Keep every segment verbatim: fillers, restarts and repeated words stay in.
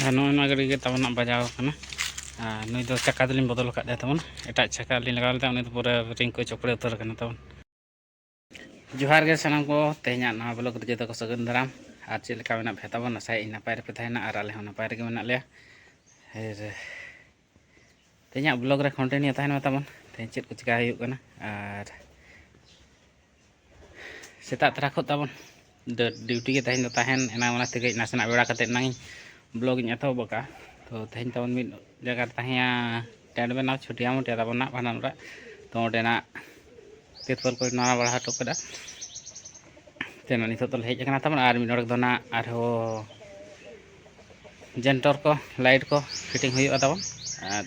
ᱟᱨ ᱱᱚᱜᱼᱚᱭ ᱱᱚᱣᱟ ᱜᱟᱹᱰᱤ ᱜᱮ ᱛᱟᱵᱚᱱ ᱱᱟᱜ ᱵᱟᱡᱟᱣ ᱟᱠᱟᱱᱟ᱾ ᱟᱨ ᱱᱩᱭ ᱫᱚ ᱪᱟᱠᱟ ᱫᱚᱞᱤᱧ ᱵᱚᱫᱚᱞ ᱟᱠᱟᱫ ᱛᱟᱭᱟ ᱛᱟᱵᱚᱱ, ᱮᱴᱟᱜ ᱪᱟᱠᱟ ᱞᱤᱧ ᱞᱟᱜᱟᱣ ᱞᱮᱫᱟ, ᱩᱱᱤ ᱫᱚ ᱯᱩᱨᱟᱹ ᱨᱤᱝ ᱠᱚ ᱪᱚᱯᱲᱮ ᱩᱛᱟᱹᱨ ᱟᱠᱟᱱᱟ ᱛᱟᱵᱚᱱ᱾ ᱡᱚᱦᱟᱨ ᱜᱮ ᱥᱟᱱᱟᱢ ᱠᱚ, ᱛᱮᱦᱮᱧᱟᱜ ᱱᱟᱣᱟ ᱵᱞᱚᱜ ᱨᱮ ᱡᱚᱛᱚ ᱠᱚ ᱥᱟᱹᱜᱩᱱ ᱫᱟᱨᱟᱢ᱾ ᱟᱨ ᱪᱮᱫ ᱞᱮᱠᱟ ᱢᱮᱱᱟᱜ ᱯᱮ ᱛᱟᱵᱚᱱ? ᱟᱥᱟᱭᱮᱫ ᱟᱹᱧ ᱱᱟᱯᱟᱭ ᱨᱮᱯᱮ ᱛᱟᱦᱮᱱᱟ, ᱟᱨ ᱟᱞᱮ ᱦᱚᱸ ᱱᱟᱯᱟᱭ ᱨᱮᱜᱮ ᱢᱮᱱᱟᱜ ᱞᱮᱭᱟ᱾ ᱟᱨ ᱛᱮᱦᱮᱧᱟᱜ ᱵᱞᱚᱜ ᱨᱮ ᱠᱚᱱᱴᱤᱱᱤᱭᱩ ᱛᱟᱦᱮᱱ ᱢᱮ ᱛᱟᱵᱚᱱ, ᱛᱮᱦᱮᱧ ᱪᱮᱫ ᱠᱚ ᱪᱮᱠᱟ ᱦᱩᱭᱩᱜ ᱠᱟᱱᱟ᱾ ᱟᱨ ᱥᱮᱛᱟᱜ ᱛᱚᱨᱟ ᱠᱷᱚᱱ ᱛᱟᱵᱚᱱ ᱰᱤᱭᱩᱴᱤ ᱜᱮ ᱛᱮᱦᱮᱧ ᱫᱚ ᱛᱟᱦᱮᱱ, ᱮᱱᱟᱝ ᱚᱱᱟ ᱛᱮᱜᱮ ᱱᱟᱥᱮᱱᱟᱜ ᱵᱮᱲᱟ ᱠᱟᱛᱮᱫ ᱮᱱᱟᱝ ᱤᱧ ᱵᱞᱚᱜ ᱤᱧ ᱮᱛᱚᱦᱚᱵ ᱟᱠᱟᱫᱼᱟ᱾ ᱛᱚ ᱛᱮᱦᱮᱧ ᱛᱟᱵᱚᱱ ᱢᱤᱫ ᱡᱟᱭᱜᱟ ᱨᱮ ᱛᱟᱦᱮᱸᱭᱟ, ᱴᱮᱱᱴ ᱵᱮᱱᱟᱣ ᱪᱷᱩᱴᱤᱭᱟ ᱢᱩᱴᱤᱭᱟ ᱛᱟᱵᱚᱱ ᱱᱟᱜ ᱵᱷᱟᱸᱰᱟᱱ ᱚᱲᱟᱜ᱾ ᱛᱚ ᱚᱸᱰᱮᱱᱟᱜ ᱛᱤᱨᱯᱚᱞ ᱠᱚ ᱱᱟᱣᱟ ᱵᱟᱲᱟ ᱦᱚᱴᱚ ᱠᱟᱫᱟ᱾ ᱛᱮ ᱱᱤᱛᱚᱜ ᱫᱚᱞᱮ ᱦᱮᱡ ᱟᱠᱟᱱᱟ ᱛᱟᱵᱚᱱ, ᱟᱨ ᱢᱤᱫ ᱰᱚᱸᱰᱮᱠ ᱫᱚ ᱱᱟᱜ ᱟᱨᱦᱚᱸ ᱡᱮᱱᱴᱚᱨ ᱠᱚ, ᱞᱟᱭᱤᱴ ᱠᱚ ᱯᱷᱤᱴᱤᱝ ᱦᱩᱭᱩᱜᱼᱟ ᱛᱟᱵᱚᱱ᱾ ᱟᱨ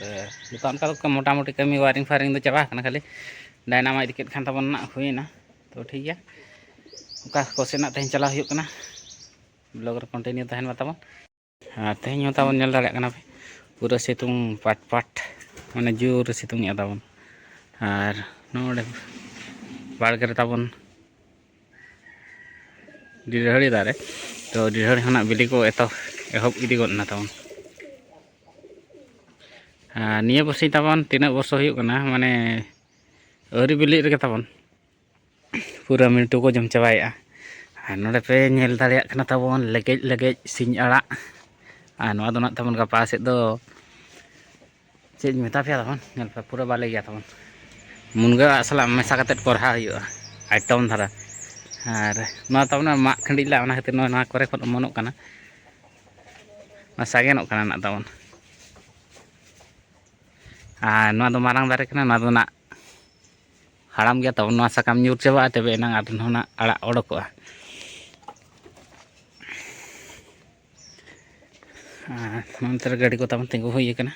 ᱡᱚᱛᱚ ᱚᱱᱠᱟ ᱫᱚ ᱢᱚᱴᱟᱢᱩᱴᱤ ᱠᱟᱹᱢᱤ ᱣᱟᱭᱨᱤᱝ ᱯᱷᱟᱭᱨᱤᱝ ᱫᱚ ᱪᱟᱵᱟ ᱟᱠᱟᱱᱟ, ᱠᱷᱟᱹᱞᱤ ᱰᱟᱭᱱᱟᱢᱟᱭᱤᱴ ᱤᱫᱤ ᱠᱮᱫ ᱠᱷᱟᱱ ᱛᱟᱵᱚᱱ ᱱᱟᱜ ᱦᱩᱭᱮᱱᱟ᱾ ᱛᱚ ᱴᱷᱤᱠ ᱜᱮᱭᱟ, ᱚᱠᱟ ᱠᱚ ᱥᱮᱫ ᱱᱟᱜ ᱛᱮᱦᱮᱧ ᱪᱟᱞᱟᱣ ᱦᱩᱭᱩᱜ ᱠᱟᱱᱟ, ᱵᱞᱚᱜ ᱨᱮ ᱠᱚᱱᱴᱤᱱᱤᱭᱩ ᱛᱟᱦᱮᱱ ᱢᱟ ᱛᱟᱵᱚᱱ᱾ ᱟᱨ ᱛᱮᱦᱮᱧ ᱦᱚᱸ ᱛᱟᱵᱚᱱ ᱧᱮᱞ ᱫᱟᱲᱮᱭᱟᱜ ᱠᱟᱱᱟ ᱯᱮ, ᱯᱩᱨᱟᱹ ᱥᱤᱛᱩᱝ ᱯᱟᱴ ᱯᱟᱴ, ᱢᱟᱱᱮ ᱡᱳᱨ ᱥᱤᱛᱩᱝ ᱮᱫᱟ ᱛᱟᱵᱚᱱ᱾ ᱟᱨ ᱱᱚᱰᱮ ᱵᱟᱲᱜᱮ ᱨᱮ ᱛᱟᱵᱚᱱ ᱰᱤᱰᱷᱟᱹᱲᱤ ᱫᱟᱨᱮ, ᱛᱚ ᱰᱤᱰᱷᱟᱹᱲᱤ ᱠᱷᱚᱱᱟᱜ ᱵᱤᱞᱤ ᱠᱚ ᱮᱛᱚ ᱮᱦᱚᱵ ᱤᱫᱤ ᱜᱚᱫ ᱮᱱᱟ ᱛᱟᱵᱚᱱ᱾ ᱟᱨ ᱱᱤᱭᱟᱹ ᱵᱚᱨᱥᱤᱧ ᱛᱟᱵᱚᱱ ᱛᱤᱱᱟᱹᱜ ᱵᱚᱨᱥᱚ ᱦᱩᱭᱩᱜ ᱠᱟᱱᱟ, ᱢᱟᱱᱮ ᱟᱹᱣᱨᱤ ᱵᱤᱞᱤᱜ ᱨᱮᱜᱮ ᱛᱟᱵᱚᱱ ᱯᱩᱨᱟᱹ ᱢᱤᱱᱴᱩ ᱠᱚ ᱡᱚᱢ ᱪᱟᱵᱟᱭᱮᱫᱼᱟ᱾ ᱟᱨ ᱱᱚᱰᱮ ᱯᱮ ᱧᱮᱞ ᱫᱟᱲᱮᱭᱟᱜ ᱠᱟᱱᱟ ᱛᱟᱵᱚᱱ ᱞᱮᱜᱮᱡ ᱞᱮᱜᱮᱡ ᱥᱤᱧ ᱟᱲᱟᱜ᱾ ᱟᱨ ᱱᱚᱣᱟ ᱫᱚ ᱱᱟᱜ ᱛᱟᱵᱚᱱ ᱜᱟᱯᱟ ᱥᱮᱫ ᱫᱚ ᱪᱮᱫ ᱤᱧ ᱢᱮᱛᱟ ᱯᱮᱭᱟ ᱛᱟᱵᱚᱱ, ᱧᱮᱞ ᱯᱮ ᱯᱩᱨᱟᱹ ᱵᱟᱞᱮ ᱜᱮᱭᱟ ᱛᱟᱵᱚᱱ, ᱢᱩᱱᱜᱟᱹ ᱟᱲᱟᱜ ᱥᱟᱞᱟᱜ ᱢᱮᱥᱟ ᱠᱟᱛᱮᱫ ᱠᱚᱨᱦᱟ ᱦᱩᱭᱩᱜᱼᱟ, ᱟᱭᱴᱚᱢ ᱫᱷᱟᱨᱟ᱾ ᱟᱨ ᱱᱚᱣᱟ ᱛᱟᱵᱚᱱ ᱢᱟᱜ ᱠᱷᱟᱹᱱᱰᱤ ᱞᱮ, ᱚᱱᱟ ᱠᱷᱟᱹᱛᱤᱨ ᱱᱚᱣᱟ, ᱱᱚᱣᱟ ᱠᱚᱨᱮ ᱠᱷᱚᱱ ᱚᱢᱚᱱᱚᱜ ᱠᱟᱱᱟ, ᱚᱱᱟ ᱥᱟᱜᱮᱱᱚᱜ ᱠᱟᱱᱟ ᱱᱟᱜ ᱛᱟᱵᱚᱱ᱾ ᱟᱨ ᱱᱚᱣᱟ ᱫᱚ ᱢᱟᱨᱟᱝ ᱫᱟᱨᱮ ᱠᱟᱱᱟ, ᱱᱚᱣᱟ ᱫᱚ ᱱᱟᱜ ᱦᱟᱲᱟᱢ ᱜᱮᱭᱟ ᱛᱟᱵᱚᱱ, ᱱᱚᱣᱟ ᱥᱟᱠᱟᱢ ᱧᱩᱨ ᱪᱟᱵᱟᱜᱼᱟ, ᱛᱚᱵᱮ ᱮᱱᱟᱝ ᱟᱨ ᱱᱚᱣᱟ ᱟᱲᱟᱜ ᱚᱰᱚᱠᱚᱜᱼᱟ᱾ ᱟᱨ ᱱᱚᱱᱛᱮ ᱨᱮ ᱜᱟᱹᱰᱤ ᱠᱚ ᱛᱟᱵᱚᱱ ᱛᱤᱸᱜᱩ ᱦᱩᱭ ᱟᱠᱟᱱᱟ,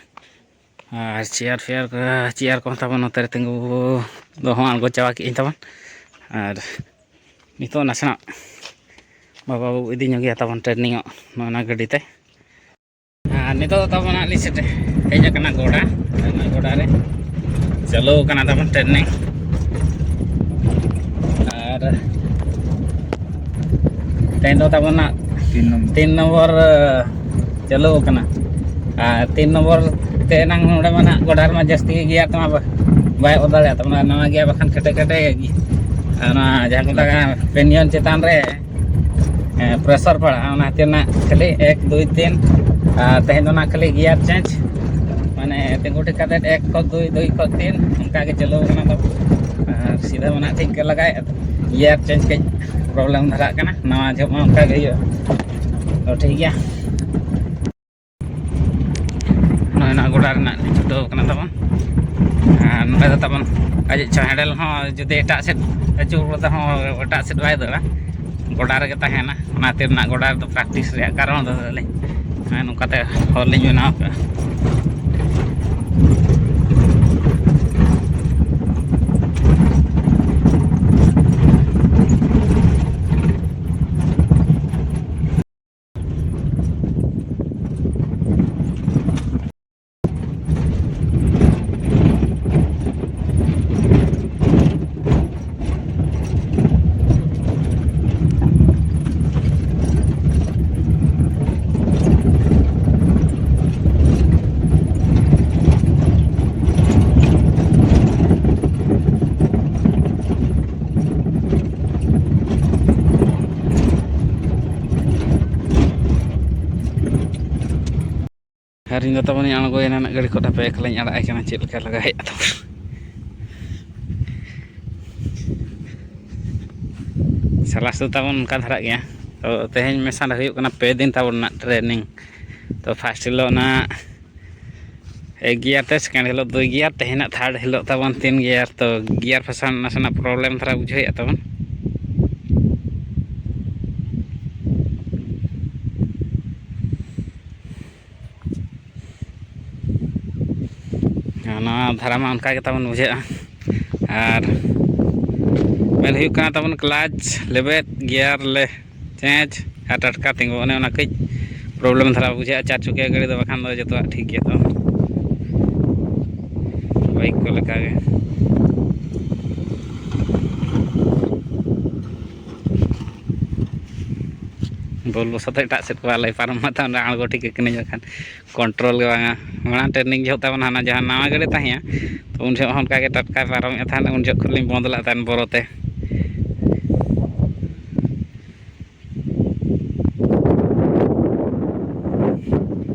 ᱟᱨ ᱪᱮᱭᱟᱨ ᱯᱷᱮᱭᱟᱨ ᱠᱚ, ᱪᱮᱭᱟᱨ ᱠᱚᱦᱚᱸ ᱛᱟᱵᱚᱱ ᱱᱚᱛᱮ ᱨᱮ ᱛᱤᱸᱜᱩ ᱫᱚᱦᱚ ᱟᱬᱜᱚ ᱪᱟᱵᱟ ᱠᱮᱫ ᱟᱹᱧ ᱛᱟᱵᱚᱱ᱾ ᱟᱨ ᱱᱤᱛᱚᱜ ᱱᱟᱥᱮᱱᱟᱜ ᱵᱟᱵᱟ ᱵᱟᱹᱵᱩ ᱤᱫᱤ ᱧᱚᱜᱮᱭᱟ ᱛᱟᱵᱚᱱ ᱴᱨᱮᱱᱤᱝᱚᱜ ᱱᱚᱜᱼᱚ ᱱᱚᱣᱟ ᱜᱟᱹᱰᱤ ᱛᱮ᱾ ᱟᱨ ᱱᱤᱛᱚᱜ ᱫᱚ ᱛᱟᱵᱚᱱ ᱦᱟᱸᱜ ᱞᱤᱧ ᱥᱮᱴᱮᱨ ᱦᱮᱡ ᱟᱠᱟᱱᱟ ᱜᱚᱰᱟ᱾ ᱟᱨ ᱱᱚᱣᱟ ᱜᱚᱰᱟ ᱨᱮ ᱪᱟᱹᱞᱩ ᱟᱠᱟᱱᱟ ᱛᱟᱵᱚᱱ ᱴᱨᱮᱱᱤᱝ᱾ ᱟᱨ ᱛᱮᱦᱮᱧ ᱫᱚ ᱛᱟᱵᱚᱱ ᱦᱟᱸᱜ ᱛᱤᱱ ᱱᱚᱢᱵᱚᱨ᱾ ᱛᱤᱱ ᱱᱚᱢᱵᱚᱨ, ᱟᱸ, ᱪᱟᱹᱞᱩ ᱟᱠᱟᱱᱟ᱾ ᱟᱨ ᱛᱤᱱ ᱱᱚᱢᱵᱚᱨ ᱛᱮ ᱮᱱᱟᱝ ᱱᱚᱰᱮ ᱢᱟ ᱱᱟᱦᱟᱜ ᱜᱚᱰᱟ ᱨᱮᱢᱟ ᱡᱟᱹᱥᱛᱤ ᱜᱮ ᱜᱤᱭᱟᱨ ᱛᱮᱢᱟ ᱵᱟ-, ᱵᱟᱭ ᱚᱨ ᱫᱟᱲᱮᱭᱟᱜ ᱛᱟᱵᱚᱱᱟ᱾ ᱱᱟᱣᱟ ᱜᱤᱭᱟᱨ ᱵᱟᱠᱷᱟᱱ ᱠᱮᱴᱮᱡ ᱠᱮᱴᱮᱡ ᱜᱮ, ᱟᱨ ᱚᱱᱟ ᱡᱟᱦᱟᱸ ᱠᱚ ᱢᱮᱛᱟᱜ ᱠᱟᱱᱟ ᱯᱮᱱᱤᱭᱚᱱ ᱪᱮᱛᱟᱱ ᱨᱮ, ᱦᱮᱸ, ᱯᱨᱮᱥᱟᱨ ᱯᱟᱲᱟᱜᱼᱟ᱾ ᱚᱱᱟ ᱠᱷᱟᱹᱛᱤᱨ ᱱᱟᱜ ᱠᱷᱟᱹᱞᱤ ᱮᱠ, ᱫᱩᱭ, ᱛᱤᱱ, ᱟᱨ ᱛᱮᱦᱮᱧ ᱫᱚ ᱱᱟᱜ ᱠᱷᱟᱹᱞᱤ ᱜᱤᱭᱟᱨ ᱪᱮᱧᱡᱽ, ᱢᱟᱱᱮ ᱛᱤᱸᱜᱩ ᱴᱷᱤᱠ ᱠᱟᱛᱮ ᱮᱠ ᱠᱷᱚᱱ ᱫᱩᱭ, ᱫᱩᱭ ᱠᱷᱚᱱ ᱛᱤᱱ, ᱚᱱᱠᱟ ᱜᱮ ᱪᱟᱹᱞᱩ ᱠᱟᱱᱟ ᱛᱟᱵᱚᱱ᱾ ᱟᱨ ᱥᱤᱫᱷᱟᱹ ᱢᱟ ᱱᱟᱜ ᱴᱷᱤᱠ ᱜᱮ ᱞᱟᱜᱟᱭᱮᱫ, ᱜᱤᱭᱟᱨ ᱪᱮᱧᱡᱽ ᱠᱟᱹᱡ ᱯᱨᱚᱵᱞᱮᱢ ᱫᱷᱟᱨᱟᱜ ᱠᱟᱱᱟ᱾ ᱱᱟᱣᱟ ᱡᱚᱦᱚᱜ ᱢᱟ ᱚᱱᱠᱟ ᱜᱮ ᱦᱩᱭᱩᱜᱼᱟ᱾ ᱛᱚ ᱴᱷᱤᱠ ᱜᱮᱭᱟ, ᱱᱚᱜᱼᱚᱭ ᱱᱚᱣᱟ ᱜᱚᱰᱟ ᱨᱮᱱᱟᱜ ᱞᱤᱧ ᱪᱷᱩᱴᱟᱹᱣ ᱠᱟᱱᱟ ᱛᱟᱵᱚᱱ᱾ ᱟᱨ ᱱᱚᱰᱮ ᱫᱚ ᱛᱟᱵᱚᱱ ᱟᱡ ᱪᱚ ᱦᱮᱸᱰᱮᱞ ᱦᱚᱸ ᱡᱩᱫᱤ ᱮᱴᱟᱜ ᱥᱮᱫ ᱟᱹᱪᱩᱨ ᱠᱟᱛᱮ ᱦᱚᱸ ᱮᱴᱟᱜ ᱥᱮᱫ ᱵᱟᱭ ᱫᱟᱹᱲᱟ, ᱜᱚᱰᱟ ᱨᱮᱜᱮ ᱛᱟᱦᱮᱱᱟ᱾ ᱚᱱᱟ ᱠᱷᱟᱹᱛᱤᱨ ᱱᱟᱜ ᱜᱚᱰᱟ ᱨᱮᱫᱚ ᱯᱨᱮᱠᱴᱤᱥ ᱨᱮᱭᱟᱜ ᱠᱟᱨᱚᱱ ᱫᱚ ᱟᱹᱞᱤᱧ ᱱᱚᱜᱼᱚᱭ ᱱᱚᱝᱠᱟᱛᱮ ᱦᱚᱨ ᱞᱤᱧ ᱵᱮᱱᱟᱣ ᱠᱟᱜᱼᱟ᱾ ᱟᱨ ᱤᱧ ᱫᱚ ᱛᱟᱵᱚᱱᱤᱧ ᱟᱬᱜᱚᱭᱮᱱᱟ ᱱᱟᱜ ᱜᱟᱹᱰᱤ ᱠᱷᱚᱱ, ᱦᱟᱯᱮ ᱮᱠᱞᱟᱧ ᱟᱲᱟᱜ ᱟᱭ ᱠᱟᱱᱟ, ᱪᱮᱫ ᱞᱮᱠᱟ ᱞᱟᱜᱟᱭᱮᱫ ᱛᱟᱵᱚᱱ᱾ ᱥᱟᱞᱟᱥ ᱫᱚ ᱛᱟᱵᱚᱱ ᱚᱱᱠᱟ ᱫᱷᱟᱨᱟᱜ ᱜᱮᱭᱟ᱾ ᱛᱚ ᱛᱮᱦᱮᱧ ᱢᱮᱥᱟ ᱦᱩᱭᱩᱜ ᱠᱟᱱᱟ ᱯᱮ ᱫᱤᱱ ᱛᱟᱵᱚᱱ ᱨᱮᱱᱟᱜ ᱴᱨᱮᱱᱤᱝ᱾ ᱛᱚ ᱯᱷᱟᱥᱴ ᱦᱤᱞᱳᱜ ᱚᱱᱟ ᱮᱠ ᱜᱤᱭᱟᱨ ᱛᱮ, ᱥᱮᱠᱮᱱᱰ ᱦᱤᱞᱳᱜ ᱫᱩᱭ ᱜᱤᱭᱟᱨ, ᱛᱮᱦᱮᱧᱟᱜ ᱛᱷᱟᱨᱰ ᱦᱤᱞᱳᱜ ᱛᱟᱵᱚᱱ ᱛᱤᱱ ᱜᱤᱭᱟᱨ᱾ ᱛᱚ ᱜᱤᱭᱟᱨ ᱯᱷᱟᱥᱟᱣ ᱱᱟᱥᱮᱱᱟᱜ ᱯᱨᱚᱵᱞᱮᱢ ᱫᱷᱟᱨᱟ ᱵᱩᱡᱷᱟᱹᱣᱮᱫᱼᱟ ᱛᱟᱵᱚᱱ᱾ ᱱᱚᱣᱟ ᱫᱷᱟᱨᱟ ᱢᱟ ᱚᱱᱠᱟ ᱜᱮ ᱛᱟᱵᱚᱱ ᱵᱩᱡᱷᱟᱹᱜᱼᱟ᱾ ᱟᱨ ᱢᱮᱱ ᱦᱩᱭᱩᱜ ᱠᱟᱱᱟ ᱛᱟᱵᱚᱱ ᱠᱞᱟᱪ ᱞᱮᱵᱮᱫ, ᱜᱤᱭᱟᱨ ᱞᱮ ᱪᱮᱧᱡᱽ ᱟᱨ ᱴᱟᱴᱠᱟ ᱛᱤᱸᱜᱩ, ᱚᱱᱮ ᱚᱱᱟ ᱠᱟᱹᱡ ᱯᱨᱚᱵᱞᱮᱢ ᱫᱷᱟᱨᱟ ᱵᱩᱡᱷᱟᱹᱜᱼᱟ᱾ ᱪᱟᱨ ᱪᱚᱠᱤᱭᱟᱹ ᱜᱟᱹᱰᱤ ᱫᱚ ᱵᱟᱠᱷᱟᱱ ᱫᱚ ᱡᱚᱛᱚᱣᱟᱜ ᱴᱷᱤᱠ ᱜᱮᱭᱟ ᱛᱟᱵᱚᱱ, ᱵᱟᱭᱤᱠ ᱠᱚ ᱞᱮᱠᱟᱜᱮ᱾ ᱵᱷᱩᱞ ᱵᱚᱥᱚᱛᱚ ᱮᱴᱟᱜ ᱥᱮᱫ ᱠᱚ ᱟᱞᱮ ᱯᱟᱨᱚᱢᱚᱜ ᱛᱟᱦᱮᱸᱫ, ᱚᱸᱰᱮ ᱟᱬᱜᱚ ᱴᱷᱤᱠ ᱠᱟᱹᱱᱟᱹᱧ, ᱵᱟᱠᱷᱟᱱ ᱠᱚᱱᱴᱨᱳᱞ ᱜᱮ ᱵᱟᱝᱟ᱾ ᱢᱟᱲᱟᱝ ᱴᱨᱮᱱᱤᱝ ᱡᱚᱦᱚᱜ ᱛᱟᱵᱚᱱ ᱦᱟᱱᱟ ᱡᱟᱦᱟᱸ ᱱᱟᱣᱟ ᱜᱟᱹᱰᱤ ᱛᱟᱦᱮᱸᱜᱼᱟ, ᱛᱚ ᱩᱱ ᱡᱚᱦᱚᱜ ᱦᱚᱸ ᱚᱱᱠᱟ ᱜᱮ ᱴᱟᱴᱠᱟᱭ ᱯᱟᱨᱚᱢᱮᱫ ᱛᱟᱦᱮᱸᱫ, ᱩᱱ ᱡᱚᱦᱚᱜ ᱠᱷᱚᱱ ᱞᱤᱧ ᱵᱚᱱᱫ ᱞᱮᱫ ᱛᱟᱦᱮᱸᱫ ᱵᱚᱨᱚᱛᱮ᱾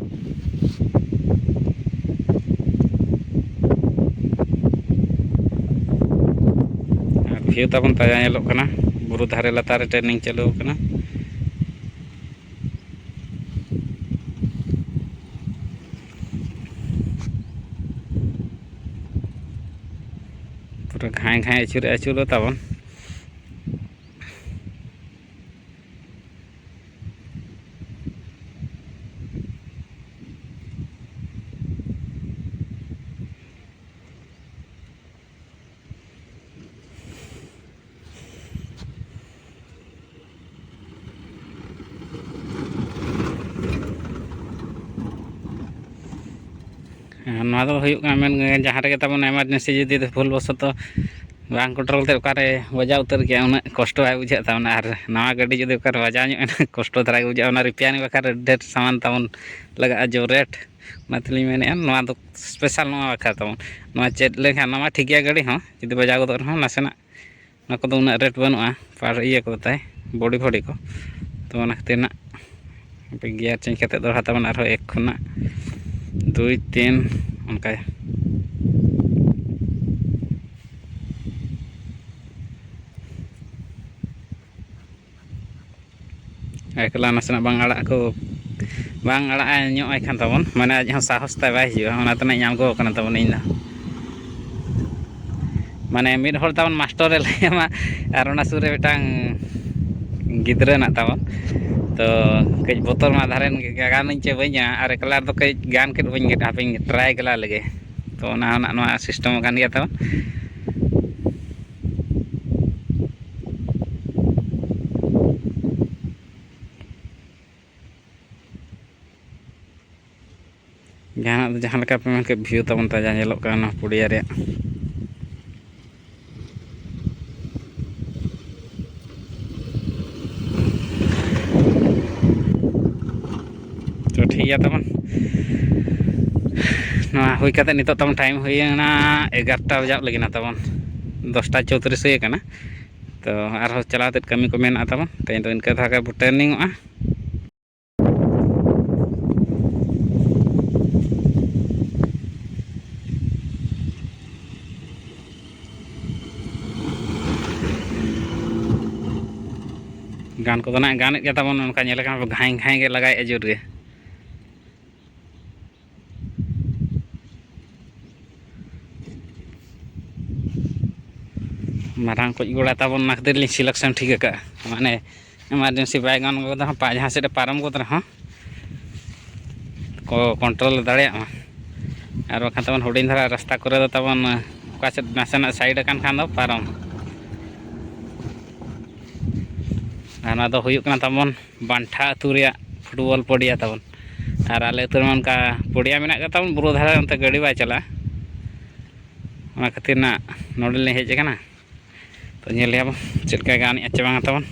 ᱟᱨ ᱵᱷᱤᱭᱩ ᱛᱟᱵᱚᱱ ᱛᱟᱡᱟ ᱧᱮᱞᱚᱜ ᱠᱟᱱᱟ, ᱵᱩᱨᱩ ᱫᱷᱟᱨᱮ ᱞᱟᱛᱟᱨ ᱨᱮ ᱴᱨᱮᱱᱤᱝ ᱪᱟᱹᱞᱩ ᱟᱠᱟᱱᱟ᱾ ᱯᱩᱨᱟᱹ ᱜᱷᱟᱸᱭ ᱜᱷᱟᱸᱭ ᱟᱹᱪᱩᱨᱮ ᱟᱹᱪᱩᱨ ᱫᱚ ᱛᱟᱵᱚᱱ᱾ ᱱᱚᱣᱟ ᱫᱚ ᱦᱩᱭᱩᱜ ᱠᱟᱱᱟ ᱢᱮᱱ ᱡᱟᱦᱟᱸ ᱨᱮᱜᱮ ᱛᱟᱵᱚᱱ ᱮᱢᱟᱨᱡᱮᱱᱥᱤ ᱡᱩᱫᱤ ᱵᱷᱩᱞ ᱵᱚᱥᱚᱛᱚ ᱵᱟᱝ ᱠᱚᱱᱴᱨᱳᱞ ᱛᱮ ᱚᱠᱟᱨᱮ ᱵᱟᱡᱟᱣ ᱩᱛᱟᱹᱨ ᱠᱮᱜᱼᱟ, ᱩᱱᱟᱹᱜ ᱠᱚᱥᱴᱚ ᱵᱟᱭ ᱵᱩᱡᱷᱟᱹᱜ ᱛᱟᱵᱚᱱᱟ᱾ ᱟᱨ ᱱᱟᱣᱟ ᱜᱟᱹᱰᱤ ᱡᱩᱫᱤ ᱚᱠᱟᱨᱮ ᱵᱟᱡᱟᱣ ᱧᱚᱜ ᱮᱱᱟ, ᱠᱚᱥᱴᱚ ᱫᱷᱟᱨᱟ ᱜᱮ ᱵᱩᱡᱷᱟᱹᱜᱼᱟ᱾ ᱚᱱᱟ ᱨᱤᱯᱮᱭᱟᱨᱤᱝ ᱵᱟᱠᱷᱨᱟ ᱰᱷᱮᱨ ᱥᱟᱢᱟᱱ ᱛᱟᱵᱚᱱ ᱞᱟᱜᱟᱜᱼᱟ, ᱡᱚ ᱨᱮᱴ᱾ ᱚᱱᱟ ᱛᱮᱞᱤᱧ ᱢᱮᱱᱮᱫᱼᱟ, ᱱᱚᱣᱟ ᱫᱚ ᱥᱯᱮᱥᱟᱞ ᱱᱚᱣᱟ ᱵᱟᱠᱷᱨᱟ ᱛᱟᱵᱚᱱ᱾ ᱱᱚᱣᱟ ᱪᱮᱫ ᱞᱮᱱᱠᱷᱟᱱ ᱱᱚᱣᱟ ᱴᱷᱤᱠ ᱜᱮᱭᱟ, ᱜᱟᱹᱰᱤ ᱦᱚᱸ ᱡᱩᱫᱤ ᱵᱟᱡᱟᱣ ᱜᱚᱫᱚᱜ ᱨᱮᱦᱚᱸ ᱱᱟᱥᱮᱱᱟᱜ, ᱱᱚᱣᱟ ᱠᱚᱫᱚ ᱩᱱᱟᱹᱜ ᱨᱮᱴ ᱵᱟᱹᱱᱩᱜᱼᱟ, ᱯᱟᱨ ᱤᱭᱟᱹ ᱠᱚ ᱛᱟᱭ, ᱵᱚᱰᱤ ᱯᱷᱚᱰᱤ ᱠᱚ᱾ ᱛᱚ ᱚᱱᱟ ᱠᱷᱟᱹᱛᱤᱨ ᱱᱟᱜ ᱦᱟᱯᱮ ᱜᱤᱭᱟᱨ ᱪᱮᱧᱡᱽ ᱠᱟᱛᱮᱫ ᱫᱚᱦᱲᱟ ᱛᱟᱵᱚᱱ ᱟᱨᱦᱚᱸ ᱮᱠ ᱠᱷᱚᱱᱟᱜ ᱫᱩᱭ ᱛᱤᱱ ᱚᱱᱠᱟ᱾ ᱮᱠᱞᱟ ᱱᱟᱥᱮᱱᱟᱜ ᱵᱟᱝ ᱟᱲᱟᱜ ᱠᱚ, ᱵᱟᱝ ᱟᱲᱟᱜ ᱧᱚᱜ ᱟᱭ ᱠᱷᱟᱱ ᱛᱟᱵᱚᱱ, ᱢᱟᱱᱮ ᱟᱡ ᱦᱚᱸ ᱥᱟᱦᱚᱥ ᱛᱟᱭ ᱵᱟᱭ ᱦᱤᱡᱩᱜᱼᱟ, ᱚᱱᱟ ᱛᱮᱱᱟᱜ ᱧᱟᱢ ᱜᱚ ᱠᱟᱱᱟ ᱛᱟᱵᱚᱱ ᱤᱧ ᱫᱚ᱾ ᱢᱟᱱᱮ ᱢᱤᱫ ᱦᱚᱲ ᱛᱟᱵᱚᱱ ᱢᱟᱥᱴᱚᱨᱮ ᱞᱟᱹᱭ ᱟᱢᱟ ᱟᱨ ᱚᱱᱟ ᱥᱩᱨ ᱨᱮ ᱢᱤᱫᱴᱟᱝ ᱜᱤᱫᱽᱨᱟᱹ ᱦᱮᱱᱟᱜ ᱛᱟᱵᱚᱱ, ᱛᱚ ᱠᱟᱹᱡ ᱵᱚᱛᱚᱨ ᱢᱟ ᱫᱷᱟᱨᱮᱱ ᱜᱮ, ᱜᱟᱱᱟᱹᱧ ᱪᱮ ᱵᱟᱹᱧ ᱜᱟᱱᱟ, ᱟᱨ ᱮᱠᱞᱟ ᱨᱮᱫᱚ ᱠᱟᱹᱡ ᱜᱟᱱ ᱠᱮᱫ ᱵᱟᱹᱧ ᱜᱟᱱᱟ, ᱦᱟᱯᱮᱧ ᱴᱨᱟᱭ ᱜᱮᱞᱟ ᱞᱮᱜᱮ᱾ ᱛᱚ ᱚᱱᱟ ᱦᱚᱸ ᱱᱟᱜ ᱱᱚᱣᱟ ᱥᱤᱥᱴᱮᱢ ᱟᱠᱟᱱ ᱜᱮᱭᱟ ᱛᱟᱵᱚᱱ᱾ ᱡᱟᱦᱟᱱᱟᱜ ᱫᱚ ᱡᱟᱦᱟᱸ ᱞᱮᱠᱟ ᱯᱮ ᱢᱮᱱ ᱠᱮᱫ, ᱵᱷᱤᱭᱩ ᱛᱟᱵᱚᱱ ᱛᱟᱡᱟ ᱧᱮᱞᱚᱜ ᱠᱟᱱᱟ ᱱᱚᱣᱟ ᱯᱩᱲᱤᱭᱟ ᱨᱮᱭᱟᱜ᱾ ᱛᱚ ᱴᱷᱤᱠ ᱜᱮᱭᱟ ᱛᱟᱵᱚᱱ, ᱱᱚᱣᱟ ᱦᱩᱭ ᱠᱟᱛᱮ ᱱᱤᱛᱚᱜ ᱛᱟᱵᱚᱱ ᱴᱟᱭᱤᱢ ᱦᱩᱭᱮᱱᱟ ᱮᱜᱟᱨᱚᱴᱟ ᱵᱟᱡᱟᱜ ᱞᱟᱹᱜᱤᱫ ᱱᱟ ᱛᱟᱵᱚᱱ, ᱫᱚᱥᱴᱟ ᱪᱳᱭᱛᱨᱤᱥ ᱦᱩᱭ ᱟᱠᱟᱱᱟ᱾ ᱛᱚ ᱟᱨᱦᱚᱸ ᱪᱟᱞᱟᱣ ᱠᱟᱛᱮ ᱠᱟᱹᱢᱤ ᱠᱚ ᱢᱮᱱᱟᱜᱼᱟ ᱛᱟᱵᱚᱱ, ᱛᱮᱦᱮᱧ ᱫᱚ ᱤᱱᱠᱟᱹ ᱫᱷᱟᱨᱟ ᱜᱮ ᱵᱚ ᱴᱨᱮᱱᱤᱝᱚᱜᱼᱟ᱾ ᱜᱟᱱ ᱠᱚᱫᱚ ᱱᱟᱜ ᱜᱟᱱᱮᱫ ᱜᱮ ᱛᱟᱵᱚᱱ, ᱚᱱᱠᱟ ᱧᱮᱞ ᱞᱮᱠᱷᱟᱱ ᱜᱷᱟᱸᱭ ᱜᱷᱟᱸᱭ ᱜᱮ ᱞᱟᱜᱟᱭᱮᱫᱼᱟ ᱡᱳᱨ ᱜᱮ᱾ ᱢᱟᱨᱟᱝ ᱠᱚᱡ ᱜᱚᱲᱟ ᱛᱟᱵᱚᱱ, ᱚᱱᱟ ᱠᱷᱟᱹᱛᱤᱨ ᱞᱤᱧ ᱥᱤᱞᱮᱠᱥᱚᱱ ᱴᱷᱤᱠ ᱟᱠᱟᱫᱼᱟ, ᱢᱟᱱᱮ ᱮᱢᱟᱨᱡᱮᱱᱥᱤ ᱵᱟᱭ ᱜᱟᱱ ᱜᱚᱫ ᱨᱮᱦᱚᱸ, ᱯᱟ-, ᱡᱟᱦᱟᱸ ᱥᱮᱫ ᱮ ᱯᱟᱨᱚᱢ ᱜᱚᱫ ᱨᱮᱦᱚᱸ ᱠᱚ ᱠᱚᱱᱴᱨᱳᱞ ᱫᱟᱲᱮᱭᱟᱜ ᱢᱟ᱾ ᱟᱨ ᱵᱟᱠᱷᱟᱱ ᱛᱟᱵᱚᱱ ᱦᱩᱰᱤᱧ ᱫᱷᱟᱨᱟ ᱨᱟᱥᱛᱟ ᱠᱚᱨᱮ ᱫᱚ ᱛᱟᱵᱚᱱ ᱚᱠᱟ ᱥᱮᱫ ᱱᱟᱥᱮᱱᱟᱜ ᱥᱟᱭᱤᱰ ᱟᱠᱟᱱ ᱠᱷᱟᱱ ᱫᱚ ᱯᱟᱨᱚᱢ᱾ ᱟᱨ ᱱᱚᱣᱟ ᱫᱚ ᱦᱩᱭᱩᱜ ᱠᱟᱱᱟ ᱛᱟᱵᱚᱱ ᱵᱟᱱᱴᱷᱟ ᱟᱹᱛᱩ ᱨᱮᱭᱟᱜ ᱯᱷᱩᱴᱵᱚᱞ ᱯᱚᱰᱤᱭᱟ ᱛᱟᱵᱚᱱ᱾ ᱟᱨ ᱟᱞᱮ ᱟᱹᱛᱩ ᱨᱮᱢᱟ ᱚᱱᱠᱟ ᱯᱚᱰᱤᱭᱟ ᱢᱮᱱᱟᱜ ᱜᱮ ᱛᱟᱵᱚᱱ, ᱵᱩᱨᱩ ᱫᱷᱟᱨᱮ, ᱚᱱᱛᱮ ᱜᱟᱹᱰᱤ ᱵᱟᱭ ᱪᱟᱞᱟᱜᱼᱟ᱾ ᱚᱱᱟ ᱠᱷᱟᱹᱛᱤᱨ ᱱᱟᱜ ᱱᱚᱰᱮ ᱞᱤᱧ ᱦᱮᱡ ᱟᱠᱟᱱᱟ᱾ ᱛᱚ ᱧᱮᱞ ᱞᱮᱭᱟ ᱵᱚᱱ ᱪᱮᱫ ᱞᱮᱠᱟᱭ ᱜᱟᱱᱮᱫᱼᱟ ᱪᱮ ᱵᱟᱝᱟ ᱛᱟᱵᱚᱱ᱾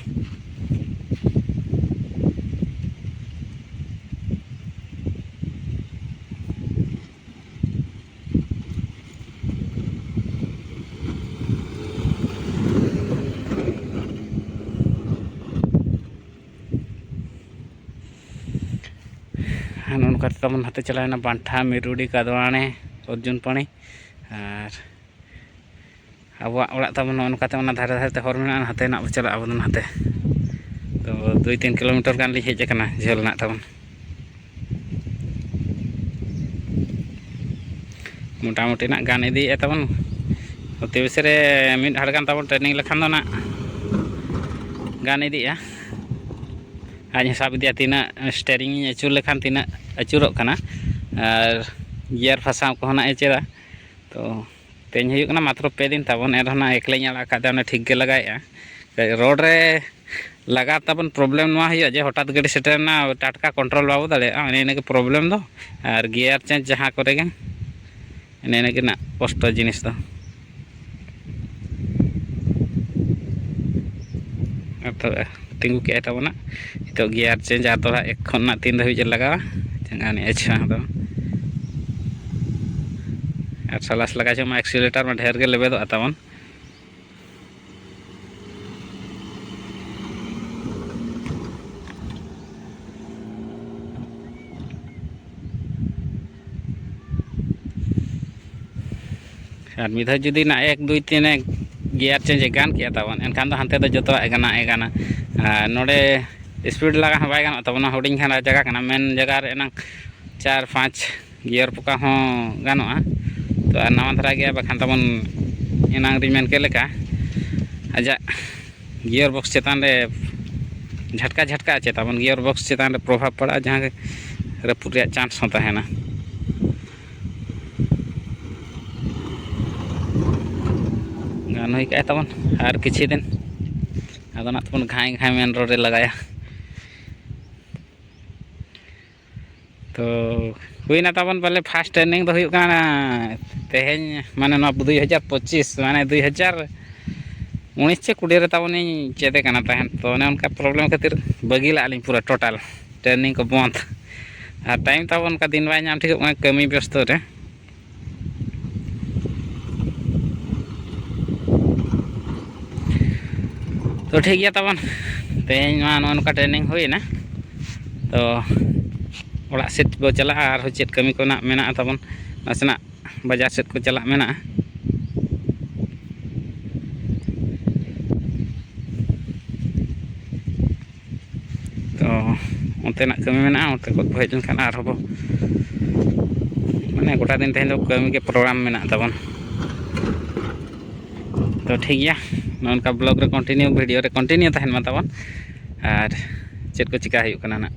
ᱟᱨ ᱱᱚᱜᱼᱚ ᱱᱚᱝᱠᱟ ᱛᱮ ᱛᱟᱵᱚᱱ ᱱᱟᱛᱮ ᱪᱟᱞᱟᱣᱮᱱᱟ ᱵᱟᱱᱴᱷᱟ, ᱢᱤᱨᱩᱰᱤ, ᱠᱟᱫᱣᱟᱬᱮ, ᱚᱨᱡᱩᱱ ᱯᱟᱹᱲᱤ᱾ ᱟᱨ ᱟᱵᱚᱣᱟᱜ ᱚᱲᱟᱜ ᱛᱟᱵᱚᱱ ᱱᱚᱜᱼᱚ ᱱᱚᱝᱠᱟᱛᱮ ᱚᱱᱟ ᱫᱷᱟᱨᱮ ᱫᱷᱟᱨᱮ ᱛᱮ ᱦᱚᱨ ᱢᱮᱱᱟᱜᱼᱟ, ᱱᱟᱛᱮ ᱱᱟᱜ ᱵᱚ ᱪᱟᱞᱟᱜᱼᱟ ᱟᱵᱚ ᱫᱚ ᱱᱟᱛᱮ᱾ ᱛᱚ ᱫᱩᱭ ᱛᱤᱱ ᱠᱤᱞᱳᱢᱤᱴᱟᱨ ᱜᱟᱱ ᱞᱤᱧ ᱦᱮᱡ ᱟᱠᱟᱱᱟ ᱡᱷᱟᱹᱞ ᱨᱮᱱᱟᱜ ᱛᱟᱵᱚᱱ᱾ ᱢᱚᱴᱟᱢᱩᱴᱤ ᱱᱟᱜ ᱜᱟᱱ ᱤᱫᱤᱭᱮᱫᱼᱟ ᱛᱟᱵᱚᱱ, ᱚᱛᱤ ᱵᱮᱥᱤ ᱨᱮ ᱢᱤᱫ ᱦᱟᱴ ᱜᱟᱱ ᱛᱟᱵᱚᱱ ᱴᱨᱮᱱᱤᱝ ᱞᱮᱠᱷᱟᱱ ᱫᱚ ᱱᱟᱜ ᱜᱟᱱ ᱤᱫᱤᱜᱼᱟ᱾ ᱟᱡ ᱦᱤᱥᱟᱹᱵ ᱤᱫᱤᱭᱟ ᱛᱤᱱᱟᱹᱜ ᱥᱴᱮᱨᱤᱝ ᱤᱧ ᱟᱹᱪᱩᱨ ᱞᱮᱠᱷᱟᱱ ᱛᱤᱱᱟᱹᱜ ᱟᱹᱪᱩᱨᱚᱜ ᱠᱟᱱᱟ, ᱟᱨ ᱜᱤᱭᱟᱨ ᱯᱷᱟᱥᱟᱣ ᱠᱚᱦᱚᱸ ᱱᱟᱜ ᱮ ᱪᱮᱫᱟ᱾ ᱛᱚ ᱛᱮᱦᱮᱧ ᱦᱩᱭᱩᱜ ᱠᱟᱱᱟ ᱢᱟᱛᱨᱚ ᱯᱮ ᱫᱤᱱ ᱛᱟᱵᱚᱱ, ᱮᱱ ᱨᱮᱦᱚᱸ ᱱᱟᱜ ᱮᱠᱞᱟᱧ ᱟᱲᱟᱜ ᱟᱠᱟᱫ ᱛᱟᱭᱟ, ᱚᱱᱟ ᱴᱷᱤᱠ ᱜᱮ ᱞᱟᱜᱟᱭᱮᱫᱼᱟ᱾ ᱨᱳᱰ ᱨᱮ ᱞᱟᱜᱟ ᱛᱟᱵᱚᱱ ᱯᱨᱚᱵᱞᱮᱢ ᱱᱚᱣᱟ ᱦᱩᱭᱩᱜᱼᱟ ᱡᱮ ᱦᱚᱴᱟᱛ ᱜᱟᱹᱰᱤ ᱥᱮᱴᱮᱨᱮᱱᱟ, ᱴᱟᱴᱠᱟ ᱠᱚᱱᱴᱨᱳᱞ ᱵᱟᱵᱚ ᱫᱟᱲᱮᱭᱟᱜᱼᱟ, ᱚᱱᱮ ᱤᱱᱟᱹᱜᱮ ᱯᱨᱚᱵᱞᱮᱢ ᱫᱚ᱾ ᱟᱨ ᱜᱤᱭᱟᱨ ᱪᱮᱧᱡᱽ ᱡᱟᱦᱟᱸ ᱠᱚᱨᱮ ᱜᱮ, ᱮᱱᱮ ᱤᱱᱟᱹᱜᱮ ᱱᱟᱜ ᱠᱚᱥᱴᱚ ᱡᱤᱱᱤᱥ ᱫᱚ᱾ ᱟᱨ ᱛᱚᱵᱮ ᱛᱤᱸᱜᱩ ᱠᱮᱫᱟᱭ ᱛᱟᱵᱚᱱᱟ᱾ ᱱᱤᱛᱚᱜ ᱜᱤᱭᱟᱨ ᱪᱮᱧᱡᱽ ᱟᱨ ᱫᱚᱦᱲᱟ ᱮᱠ ᱠᱷᱚᱱ ᱨᱮᱱᱟᱜ ᱛᱤᱱ ᱫᱷᱟᱹᱵᱤᱡ ᱮ ᱞᱟᱜᱟᱣᱟ, ᱪᱟᱸᱜᱟ ᱱᱤᱡ ᱟᱪᱪᱷᱟ ᱫᱚ᱾ ᱟᱨ ᱥᱟᱞᱟᱥ ᱞᱟᱜᱟᱣ ᱪᱚ ᱢᱟ, ᱮᱠᱥᱤᱞᱮᱴᱟᱨ ᱢᱟ ᱰᱷᱮᱨ ᱜᱮ ᱞᱮᱵᱮᱫᱚᱜᱼᱟ ᱛᱟᱵᱚᱱ᱾ ᱟᱨ ᱢᱤᱫ ᱫᱷᱟᱣ ᱡᱩᱫᱤ ᱱᱟ ᱮᱠ ᱫᱩᱭ ᱛᱤᱱ ᱮ ᱜᱤᱭᱟᱨ ᱪᱮᱧᱡᱽ ᱮ ᱜᱟᱱ ᱠᱮᱜᱼᱟ ᱛᱟᱵᱚᱱ, ᱮᱱᱠᱷᱟᱱ ᱫᱚ ᱦᱟᱱᱛᱮ ᱫᱚ ᱡᱚᱛᱚᱣᱟᱜ ᱮ ᱜᱟᱱᱟ, ᱮ ᱜᱟᱱᱟ᱾ ᱟᱨ ᱱᱚᱰᱮ ᱥᱯᱤᱰ ᱞᱟᱜᱟ ᱦᱚᱸ ᱵᱟᱭ ᱜᱟᱱᱚᱜ ᱛᱟᱵᱚᱱᱟ, ᱦᱩᱰᱤᱧ ᱫᱷᱟᱨᱟ ᱡᱟᱭᱜᱟ ᱠᱟᱱᱟ᱾ ᱢᱮᱱ ᱡᱟᱭᱜᱟ ᱨᱮ ᱮᱱᱟᱝ ᱪᱟᱨ ᱯᱟᱸᱪ ᱜᱤᱭᱟᱨ ᱯᱚᱠᱟ ᱦᱚᱸ ᱜᱟᱱᱚᱜᱼᱟ᱾ ᱛᱚ ᱟᱨ ᱱᱟᱣᱟ ᱫᱷᱟᱨᱟ ᱜᱮᱭᱟ, ᱵᱟᱠᱷᱟᱱ ᱛᱟᱵᱚᱱ ᱮᱱᱟᱝ ᱨᱤᱧ ᱢᱮᱱ ᱠᱮᱫ ᱞᱮᱠᱟ, ᱟᱡᱟᱜ ᱜᱤᱭᱟᱨ ᱵᱚᱠᱥ ᱪᱮᱛᱟᱱ ᱨᱮ ᱡᱷᱟᱴᱠᱟ ᱡᱷᱟᱴᱠᱟ ᱪᱮ ᱛᱟᱵᱚᱱ, ᱜᱤᱭᱟᱨ ᱵᱚᱠᱥ ᱪᱮᱛᱟᱱ ᱨᱮ ᱯᱨᱚᱵᱷᱟᱵᱽ ᱯᱟᱲᱟᱜᱼᱟ, ᱡᱟᱦᱟᱸ ᱜᱮ ᱨᱟᱹᱯᱩᱫ ᱨᱮᱭᱟᱜ ᱪᱟᱱᱥ ᱦᱚᱸ ᱛᱟᱦᱮᱱᱟ᱾ ᱜᱟᱱ ᱦᱩᱭ ᱠᱟᱜᱼᱟᱭ ᱛᱟᱵᱚᱱ ᱟᱨ ᱠᱤᱪᱷᱩ ᱫᱤᱱ, ᱟᱫᱚ ᱱᱟᱜ ᱛᱟᱵᱚᱱ ᱜᱷᱟᱸᱭ ᱜᱷᱟᱸᱭ ᱢᱮᱱ ᱨᱳᱰ ᱨᱮ ᱞᱟᱜᱟᱭᱟ᱾ ᱛᱚ ᱦᱩᱭᱱᱟ ᱛᱟᱵᱚᱱ ᱯᱟᱞᱮ ᱯᱷᱟᱥᱴ ᱴᱨᱮᱱᱤᱝ ᱫᱚ ᱦᱩᱭᱩᱜ ᱠᱟᱱᱟ ᱛᱮᱦᱮᱧ, ᱢᱟᱱᱮ ᱱᱚᱣᱟ ᱫᱩᱭ ᱦᱟᱡᱟᱨ ᱯᱚᱸᱪᱤᱥ, ᱢᱟᱱᱮ ᱫᱩᱭ ᱦᱟᱡᱟᱨ ᱩᱱᱤᱥ ᱪᱮ ᱠᱩᱲᱤ ᱨᱮ ᱛᱟᱵᱚᱱᱤᱧ ᱪᱮᱫ ᱮ ᱠᱟᱱᱟ ᱛᱟᱦᱮᱸᱫ᱾ ᱛᱚ ᱚᱱᱮ ᱚᱱᱠᱟ ᱯᱨᱚᱵᱞᱮᱢ ᱠᱷᱟᱹᱛᱤᱨ ᱵᱟᱹᱜᱤ ᱞᱟᱜᱼᱟ ᱞᱤᱧ ᱯᱩᱨᱟᱹ ᱴᱳᱴᱟᱞ ᱴᱨᱮᱱᱤᱝ ᱠᱚ ᱵᱚᱱᱫᱷ᱾ ᱟᱨ ᱴᱟᱭᱤᱢ ᱛᱟᱵᱚᱱ ᱚᱱᱠᱟ ᱫᱤᱱ ᱵᱟᱭ ᱧᱟᱢ ᱴᱷᱤᱠᱚᱜ ᱠᱟᱱᱟ ᱠᱟᱹᱢᱤ ᱵᱮᱥᱛᱚ ᱨᱮ᱾ ᱛᱚ ᱴᱷᱤᱠ ᱜᱮᱭᱟ ᱛᱟᱵᱚᱱ, ᱛᱮᱦᱮᱧ ᱢᱟ ᱱᱚᱜᱼᱚ ᱱᱚᱝᱠᱟ ᱴᱨᱮᱱᱤᱝ ᱦᱩᱭᱮᱱᱟ᱾ ᱛᱚ ᱚᱲᱟᱜ ᱥᱮᱫ ᱵᱚ ᱪᱟᱞᱟᱜᱼᱟ, ᱟᱨᱦᱚᱸ ᱪᱮᱫ ᱠᱟᱹᱢᱤ ᱠᱚ ᱱᱟᱜ ᱢᱮᱱᱟᱜᱼᱟ ᱛᱟᱵᱚᱱ, ᱱᱟᱥᱮᱱᱟᱜ ᱵᱟᱡᱟᱨ ᱥᱮᱫ ᱠᱚ ᱪᱟᱞᱟᱜ ᱢᱮᱱᱟᱜᱼᱟ᱾ ᱛᱚ ᱚᱱᱛᱮᱱᱟᱜ ᱠᱟᱹᱢᱤ ᱢᱮᱱᱟᱜᱼᱟ, ᱚᱱᱛᱮ ᱠᱷᱚᱱ ᱵᱚ ᱦᱮᱡ ᱞᱮᱱᱠᱷᱟᱱ ᱟᱨᱦᱚᱸ ᱵᱚ, ᱢᱟᱱᱮ ᱜᱚᱴᱟ ᱫᱤᱱ ᱛᱮᱦᱮᱧ ᱫᱚ ᱠᱟᱹᱢᱤ ᱜᱮ ᱯᱨᱳᱜᱨᱟᱢ ᱢᱮᱱᱟᱜ ᱛᱟᱵᱚᱱ᱾ ᱛᱚ ᱴᱷᱤᱠ ᱜᱮᱭᱟ, ᱱᱚᱜᱼᱚ ᱱᱚᱝᱠᱟ ᱵᱞᱚᱜ ᱨᱮ ᱠᱚᱱᱴᱤᱱᱤᱭᱩ, ᱵᱷᱤᱰᱤᱭᱳ ᱨᱮ ᱠᱚᱱᱴᱤᱱᱤᱭᱩ ᱛᱟᱦᱮᱱ ᱢᱟ ᱛᱟᱵᱚᱱ᱾ ᱟᱨ ᱪᱮᱫ ᱠᱚ ᱪᱤᱠᱟ ᱦᱩᱭᱩᱜ ᱠᱟᱱᱟ ᱱᱟᱜ᱾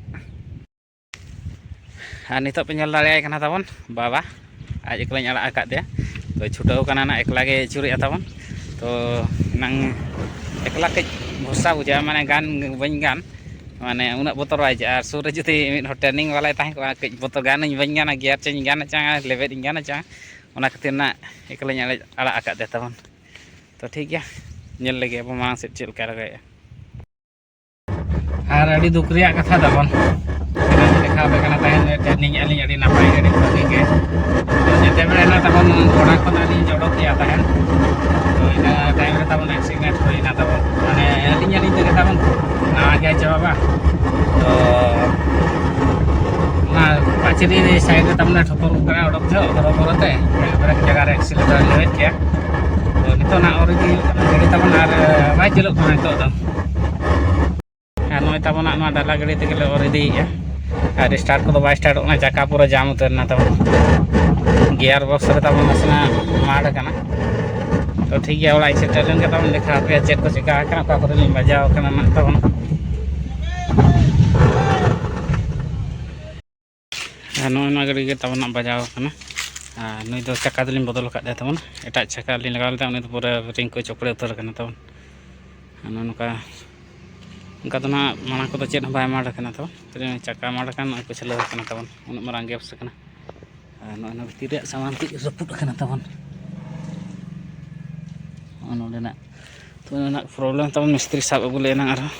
ᱟᱨ ᱱᱤᱛᱚᱜ ᱯᱮ ᱧᱮᱞ ᱫᱟᱲᱮᱭᱟᱭ ᱠᱟᱱᱟ ᱛᱟᱵᱚᱱ ᱵᱟᱵᱟ, ᱟᱡ ᱮᱠᱞᱟᱧ ᱟᱲᱟᱜ ᱟᱠᱟᱫ ᱛᱮ᱾ ᱛᱚ ᱪᱷᱩᱴᱟᱹᱣ ᱠᱟᱱᱟ ᱱᱟᱜ, ᱮᱠᱞᱟ ᱜᱮ ᱟᱹᱪᱩᱨᱮᱜᱼᱟ ᱛᱟᱵᱚᱱ᱾ ᱛᱚ ᱮᱱᱟᱝ ᱮᱠᱞᱟ ᱠᱟᱹᱡ ᱵᱷᱚᱨᱥᱟ ᱵᱩᱡᱷᱟᱹᱜᱼᱟ, ᱢᱟᱱᱮ ᱜᱟᱱ ᱵᱟᱹᱧ ᱜᱟᱱ, ᱢᱟᱱᱮ ᱩᱱᱟᱹᱜ ᱵᱚᱛᱚᱨ ᱵᱟᱭ ᱟᱹᱭᱠᱟᱹᱜᱼᱟ᱾ ᱟᱨ ᱥᱩᱨ ᱨᱮ ᱡᱩᱫᱤ ᱢᱤᱫ ᱦᱚᱲ ᱴᱨᱮᱱᱤᱝ ᱵᱟᱞᱟᱭ ᱛᱟᱦᱮᱸ ᱠᱚᱜᱼᱟ, ᱠᱟᱹᱡ ᱵᱚᱛᱚᱨ ᱜᱟᱱᱟᱹᱧ ᱵᱟᱹᱧ ᱜᱟᱱᱟ, ᱜᱤᱭᱟᱨ ᱪᱮᱧᱡᱽ ᱜᱟᱱ ᱪᱟᱝᱟ, ᱞᱮᱵᱮᱫ ᱤᱧ ᱜᱟᱱ ᱪᱟᱝᱟ, ᱚᱱᱟ ᱠᱷᱟᱹᱛᱤᱨ ᱱᱟᱜ ᱮᱠᱞᱟᱧ ᱟᱲᱟᱜ, ᱟᱲᱟᱜ ᱟᱠᱟᱫ ᱛᱮ ᱛᱟᱵᱚᱱ᱾ ᱛᱚ ᱴᱷᱤᱠ ᱜᱮᱭᱟ, ᱧᱮᱞ ᱞᱮᱜᱮ ᱟᱵᱚ ᱢᱟᱲᱟᱝ ᱥᱮᱫ ᱪᱮᱫ ᱞᱮᱠᱟ ᱞᱟᱜᱟᱭᱮᱜᱼᱟ᱾ ᱟᱨ ᱟᱹᱰᱤ ᱫᱩᱠ ᱨᱮᱭᱟᱜ ᱠᱟᱛᱷᱟ ᱛᱟᱵᱚᱱ, ᱮᱱᱟᱝ ᱫᱮᱠᱷᱟᱣ ᱟᱯᱮ ᱠᱟᱱᱟ ᱛᱟᱦᱮᱸᱫ, ᱴᱨᱮᱱᱤᱝ ᱟᱹᱞᱤᱧ ᱟᱹᱰᱤ ᱱᱟᱯᱟᱭ ᱜᱮ, ᱟᱹᱰᱤ ᱵᱷᱟᱹᱜᱤ ᱜᱮ᱾ ᱛᱚ ᱡᱮᱛᱮ ᱵᱮᱲᱟ ᱱᱟ ᱛᱟᱵᱚᱱ ᱚᱲᱟᱜ ᱠᱷᱚᱱ ᱟᱹᱞᱤᱧ ᱚᱰᱚᱠ ᱜᱮᱭᱟ ᱛᱟᱦᱮᱸᱫ, ᱛᱚ ᱤᱱᱟᱹ ᱴᱟᱭᱤᱢ ᱨᱮ ᱛᱟᱵᱚᱱ ᱮᱠᱥᱤᱰᱮᱱᱴ ᱦᱩᱭᱱᱟ ᱛᱟᱵᱚᱱ, ᱢᱟᱱᱮ ᱟᱹᱞᱤᱧ ᱟᱹᱞᱤᱧ ᱛᱮᱜᱮ ᱛᱟᱵᱚᱱ ᱱᱟᱣᱟ ᱜᱮᱭᱟ ᱪᱮ ᱵᱟᱵᱟ᱾ ᱛᱚ ᱚᱱᱟ ᱯᱟᱹᱪᱨᱤ ᱥᱟᱭᱤᱰ ᱨᱮ ᱛᱟᱵᱚᱱ ᱴᱷᱚᱠᱚᱨ ᱠᱟᱱᱟ ᱚᱰᱚᱠ ᱡᱚᱦᱚᱜ ᱦᱚᱨᱚ ᱵᱚᱨᱚ ᱛᱮ, ᱵᱨᱮᱠ ᱡᱟᱭᱜᱟ ᱨᱮ ᱮᱠᱥᱤᱞᱮᱴᱟᱨ ᱞᱮ ᱠᱮᱫ ᱜᱮᱭᱟ᱾ ᱛᱚ ᱱᱤᱛᱚᱜ ᱱᱟᱜ ᱚᱨ ᱤᱫᱤ ᱦᱩᱭᱩᱜ ᱠᱟᱱᱟ ᱜᱟᱹᱰᱤ ᱛᱟᱵᱚᱱ, ᱟᱨ ᱵᱟᱭ ᱪᱟᱹᱞᱩᱜ ᱠᱟᱱᱟ ᱱᱤᱛᱚᱜ ᱫᱚ᱾ ᱟᱨ ᱱᱚᱜᱼᱚᱭ ᱛᱟᱵᱚᱱᱟᱜ ᱱᱚᱣᱟ ᱰᱟᱞᱟ ᱜᱟᱹᱰᱤ ᱛᱮᱜᱮ ᱞᱮ ᱚᱨ ᱤᱫᱤᱭᱮᱫᱼᱟ᱾ ᱟᱨ ᱥᱴᱟᱨᱴ ᱠᱚᱫᱚ ᱵᱟᱭ ᱥᱴᱟᱨᱴᱚᱜ ᱠᱟᱱᱟ, ᱪᱟᱠᱟ ᱯᱩᱨᱟᱹ ᱡᱟᱢ ᱩᱛᱟᱹᱨ ᱮᱱᱟ ᱛᱟᱵᱚᱱ᱾ ᱜᱤᱭᱟᱨ ᱵᱚᱠᱥ ᱨᱮ ᱛᱟᱵᱚᱱ ᱱᱟᱥᱮᱱᱟᱜ ᱢᱟᱲ ᱟᱠᱟᱱᱟ᱾ ᱛᱚ ᱴᱷᱤᱠ ᱜᱮᱭᱟ, ᱚᱲᱟᱜ ᱤᱧ ᱥᱮᱴᱮᱨ ᱞᱮᱱ ᱠᱷᱟᱱ ᱛᱟᱵᱚᱱ ᱫᱮᱠᱷᱟᱣ ᱟᱯᱮᱭᱟ ᱪᱮᱫ ᱠᱚ ᱪᱤᱠᱟ ᱟᱠᱟᱱᱟ, ᱚᱠᱟ ᱠᱚᱨᱮ ᱞᱤᱧ ᱵᱟᱡᱟᱣ ᱟᱠᱟᱱᱟ ᱱᱟᱜ ᱛᱟᱵᱚᱱ᱾ ᱟᱨ ᱱᱚᱜᱼᱚᱭ ᱱᱚᱣᱟ ᱜᱟᱹᱰᱤ ᱜᱮ ᱛᱟᱵᱚᱱ ᱱᱟᱜ ᱵᱟᱡᱟᱣ ᱟᱠᱟᱱᱟ᱾ ᱟᱨ ᱱᱩᱭ ᱫᱚ ᱪᱟᱠᱟ ᱫᱚᱞᱤᱧ ᱵᱚᱫᱚᱞ ᱟᱠᱟᱫ ᱛᱟᱭᱟ ᱛᱟᱵᱚᱱ, ᱮᱴᱟᱜ ᱪᱟᱠᱟ ᱞᱤᱧ ᱞᱟᱜᱟᱣ ᱞᱮᱫᱟ, ᱩᱱᱤ ᱫᱚ ᱯᱩᱨᱟᱹ ᱨᱤᱝ ᱠᱚ ᱪᱚᱯᱲᱮ ᱩᱛᱟᱹᱨ ᱟᱠᱟᱱᱟ ᱛᱟᱵᱚᱱ᱾ ᱟᱨ ᱱᱚᱜᱼᱚ ᱱᱚᱝᱠᱟ, ᱚᱱᱠᱟ ᱫᱚ ᱱᱟᱜ ᱢᱟᱲᱟᱝ ᱠᱚᱫᱚ ᱪᱮᱫ ᱦᱚᱸ ᱵᱟᱭ ᱢᱟᱲ ᱟᱠᱟᱱᱟ ᱛᱟᱵᱚᱱ, ᱠᱷᱟᱹᱞᱤ ᱪᱟᱠᱟ ᱢᱟᱲ ᱟᱠᱟᱱ, ᱱᱚᱜᱼᱚᱭ ᱯᱟᱹᱪᱷᱞᱟᱹᱣ ᱟᱠᱟᱱᱟ ᱛᱟᱵᱚᱱ, ᱩᱱᱟᱹᱜ ᱢᱟᱨᱟᱝ ᱜᱮᱯᱥ ᱟᱠᱟᱱᱟ᱾ ᱟᱨ ᱱᱚᱜᱼᱚᱭ ᱱᱚᱣᱟ ᱵᱷᱤᱛᱤᱨ ᱨᱮᱭᱟᱜ ᱥᱟᱢᱟᱱ ᱠᱚ ᱨᱟᱹᱯᱩᱫ ᱟᱠᱟᱱᱟ ᱛᱟᱵᱚᱱ᱾ ᱱᱚᱜᱼᱚ ᱱᱚᱰᱮᱱᱟᱜ, ᱛᱚ ᱱᱚᱰᱮᱱᱟᱜ ᱯᱨᱚᱵᱞᱮᱢ ᱛᱟᱵᱚᱱ, ᱢᱤᱥᱛᱨᱤ ᱥᱟᱵ ᱟᱹᱜᱩ ᱞᱮᱫ ᱮᱱᱟᱝ ᱟᱨᱦᱚᱸ᱾